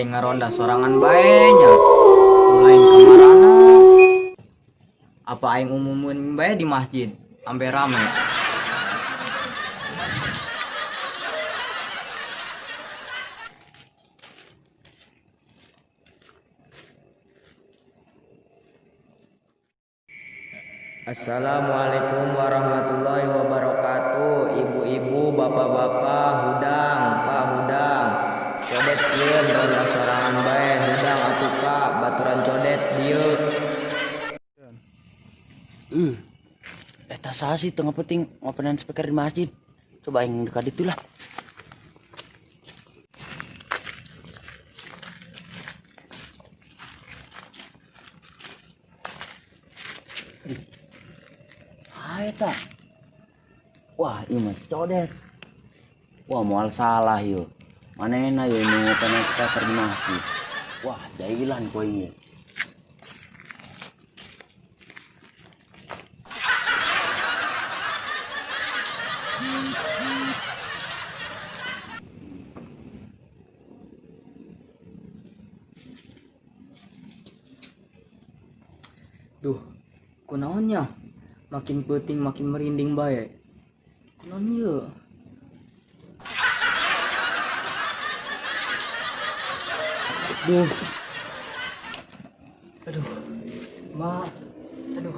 Aing ngaronda sorangan bae nya. Lain kamarana. Apa aing umumin bae di masjid ampe rame. Assalamualaikum warahmatullahi wabarakatuh. Ibu-ibu, bapak-bapak, hudang, Pak hudang. Codet sieun ronda sorangan bae, hudang atuh Pak, baturan codet dieu. Eta saha sih tengah penting ngopenan speaker di masjid. Coba aing dekat itu lah. Hai eta. Wah, ieu mah codet. Wah, moal salah yeuh. Manehna yeuh nu ngopenan speaker di masjid. Wah, jailan ku aing ieu. Duh, kunaon nya? Makin peuting makin merinding bae. Kunaon ieu? Duh. Aduh. Ma. Aduh.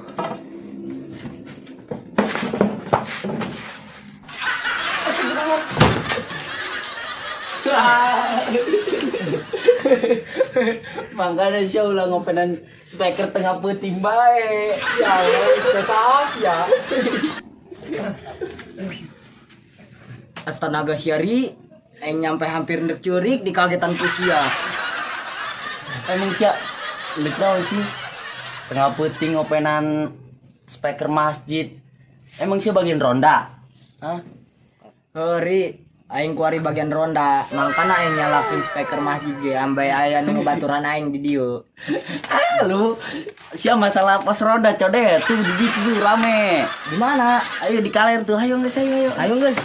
Makanya sih ulah ngopenan speaker tengah peuting bae. Ya Allah, teu ya. Astaga siari, aing nyampe hampir ndek curik di kagetan ku sia. Emang sia ndek naon sih? Tengah peuting ngopenan speaker masjid. Emang sia bagian ronda? Hah? Heri, aing kuari bagian ronda, mangkana aing nyalakeun speaker masjid ge ambai aya nu ngebaturan aing di dieu. Ah, lu sia masalah pas ronda codet tuh di ditu tuh rame. Di mana? Ayo di kaler tuh, ayo geus ayo ayo. Ayo geus.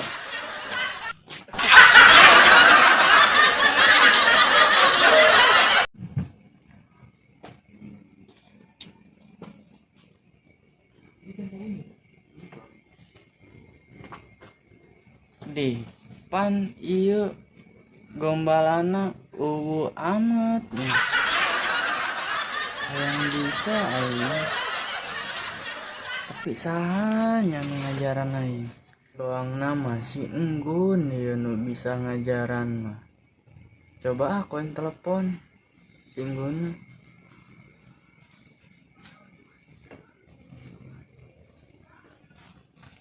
Di pan ieu gombalana uwu amat nih. Hayang bisa aing. Tapi saha nya nu ngajaran aing? Doang nama si Enggun ieu nu bisa ngajaran mah. Coba aku yang telepon si Enggun.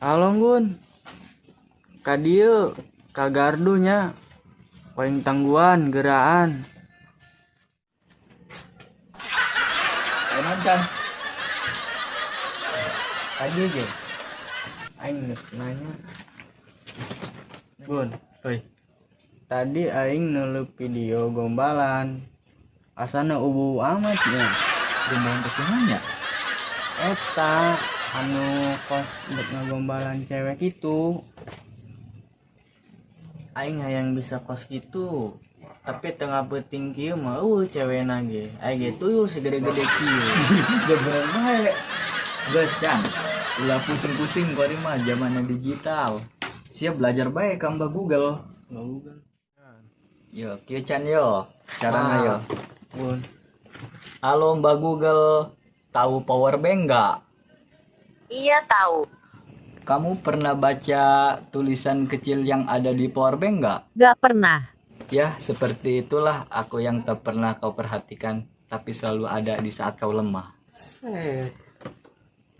Halo Nggun. Ka dieu ka gardu nya. Paling tangguhan geraan. Ayo macan. Tadi ge. Aing geus nanya. Gun, euy. Tadi aing neuleuh video gombalan. Asana ubu amat nya. Gombalan teh kumaha nya? Eta anu kos ndek ngagombalan cewek itu. Aing hayang bisa kos gitu. Tapi tengah peuting kieu mah eueuh cewena ge. Aing ge tuyul segede-gede kieu. Ya bener bae. Geus Chan, ulah pusing-pusing kuari mah zamanna digital. Siap belajar bae ka Mbak Google. Mbak Google. Yo, kieu Chan yo, carana yo. Gun. Halo Mbak Google, tahu power bank nggak? Iya tahu. Kamu pernah baca tulisan kecil yang ada di power bank nggak? Gak pernah. Ya, seperti itulah aku yang tak pernah kau perhatikan, tapi selalu ada di saat kau lemah. Set.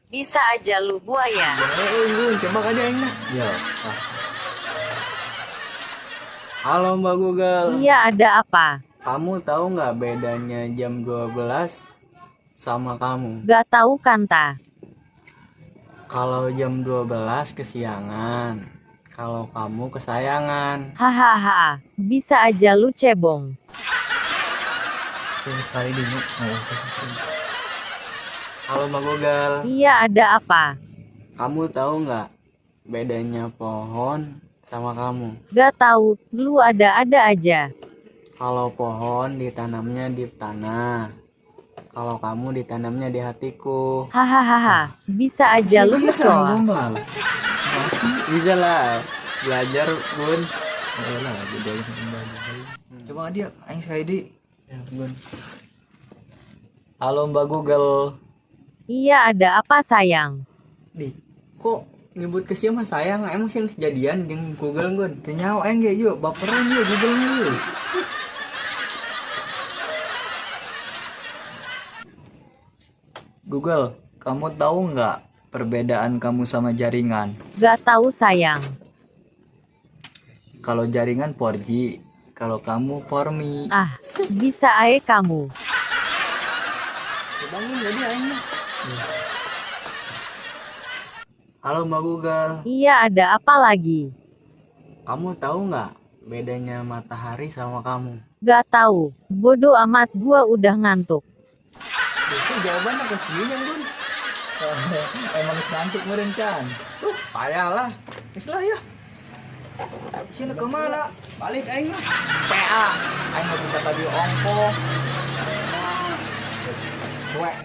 Bisa aja lu buaya. Gun, coba ka aing mah. Yo. Ah. Halo Mbak Google. Iya ada apa? Kamu tahu nggak bedanya jam 12 sama kamu? Gak tahu Kanta. Kalau jam 12 kesiangan, kalau kamu kesayangan. Hahaha, bisa aja lu cebong. Terus sekali dulu. Halo Mbak Google. Iya ada apa? Kamu tahu nggak bedanya pohon sama kamu? Gak tahu, lu ada-ada aja. Kalau pohon ditanamnya di tanah. Kalau kamu ditanamnya di hatiku. Hahaha, bisa aja lu kecoa. Gombal. Bisa lah. Belajar, Bun. Ya lah, jadi aing Mbak Google. Coba dia aing sekali di. Ya, Bun. Halo Mbak Google. Iya ada apa sayang? Di, kok nyebut ke siapa sayang? Emang sih kejadian di Google, Gun? Teu nyaho aing ge yuk, baperan yuk Google yuk. Google, kamu tahu nggak perbedaan kamu sama jaringan? Gak tahu sayang. Kalau jaringan 4G, kalau kamu 4Me. Ah, bisa ae kamu. Bangun jadi aing mah. Halo Mbak Google, Iya ada apa lagi? kamu tahu nggak bedanya matahari sama kamu? Gak tahu. Bodoh amat gua udah ngantuk. Itu jawabannya ke sini, Gun. Emang ngantuk meureun Can. Tuh, payah lah. Geus lah ya. Sini kemana? Balik aing mah. PA. Aing mau bisa tadi ongkoh. Cuek.